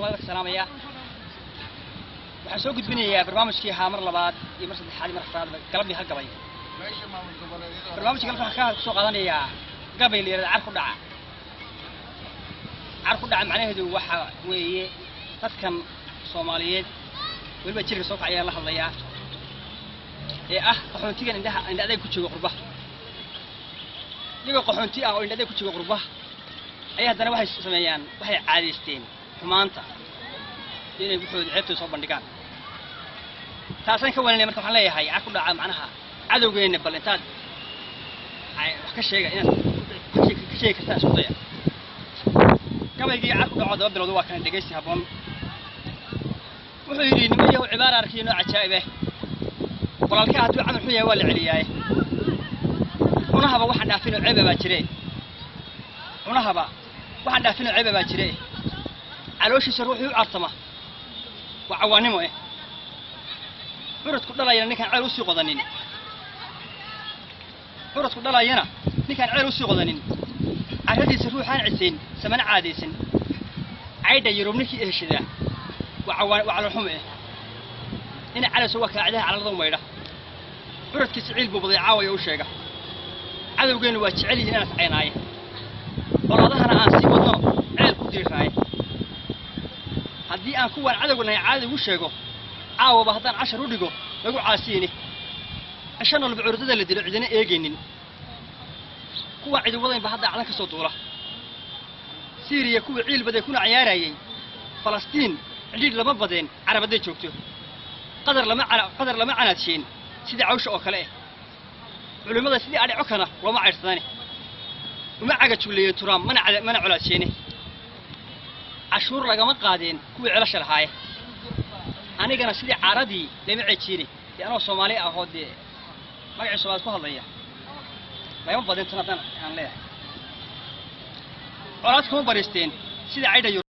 Soomaalida ka salaamaya. Waxaan soo gudbinayaa barnaamijkii ahaa mar labaad iyo mar saddexaad iyo mar afraad, galabdii hal gabay. Barnaamijka galabta waxaan ka soo qaadanayaa gabay la yidhahda "Car ku dhaca". Car ku dhaca macnaheedu waxa weeye dadkan Soomaaliyeed, weliba jirka soo kacaya la hadlayaa, ee ah qaxoontigan indhaha indha adeeg ku jooga qurbaha. Iyagoo qaxoonti ah oo indha adeeg ku jooga qurbaha ayaa haddana waxay sameeyaan, waxay caadaysteen xumaanta iyo inay waxooda ceebtooda soo bandhigaan. Taasaan ka walinaya. Marka waxaan leeyahay car ku dhaca, macnaha cadowgeenna bal intaad wax ka sheega, inaad wax ka sheegi kartaan isku daya. Gabaygii "Car ku dhaco" daba bilowda waa kana, dhegaysi habboon. Wuxuu yidhi: "Nimayahu, cibaara arkiyo noo cajaa'ibe, walaalkaa hadduu camal xun yahay waa la celiyaaye. Cunahaba waxaan dhaafinoo ceeba baa jire, cunahaba waxaan dhaafinoo ceeba baa jire. Calooshiisa ruuxii u cartama waa cawaannimo eh. Curadku dhalayana ninkaan ceel usii qodanin, curadku dhalayana ninkaan ceel usii qodanin, carradiisa ruuxaan cisayn samana caadaysan. Caydha Yurub ninkii eheshadaa waa cawaan, waa caloolxumo eh. Ina calayso waa kaacdaha calalada u maydha. Curadkiisa ciil buu baday caawaya u sheega. Cadowgeennu waa jecel yihiin inaan iscaynaaye, colaadahana aan sii wadno, ceel ku diriraaye. Haddii aan kuwaan cadowga nahay caadada ugu sheego, caawaba haddaan cashar u dhigo lagu caasiyini. Cisho noloba curdada la dilo cidina eegaynin. Kuwaan cidi wadaynba hadda cadan ka soo duula. Siiriya kuwii ciil baday kuna cayaarayay, Falastiin cidhiidh lama badeen Carab hadday joogto. Qadar lama qadar lama canaadsheen sidii cawsha oo kale eh. Culimmada sidii adhico kana looma caydhsadane. Uma caga jugleeyeen turaam mana mana colaadsheene. Cashuur lagama qaadeen kuwii celasha lahaaye. Anigana sidii caaradii lama cejiine." Dee anoo Soomaali ah oo dee magacii Soomaalid ku hadlaya, lagama badin tan haddaan aan leeyahay. Colaad kuma bariisteen sidii caydha.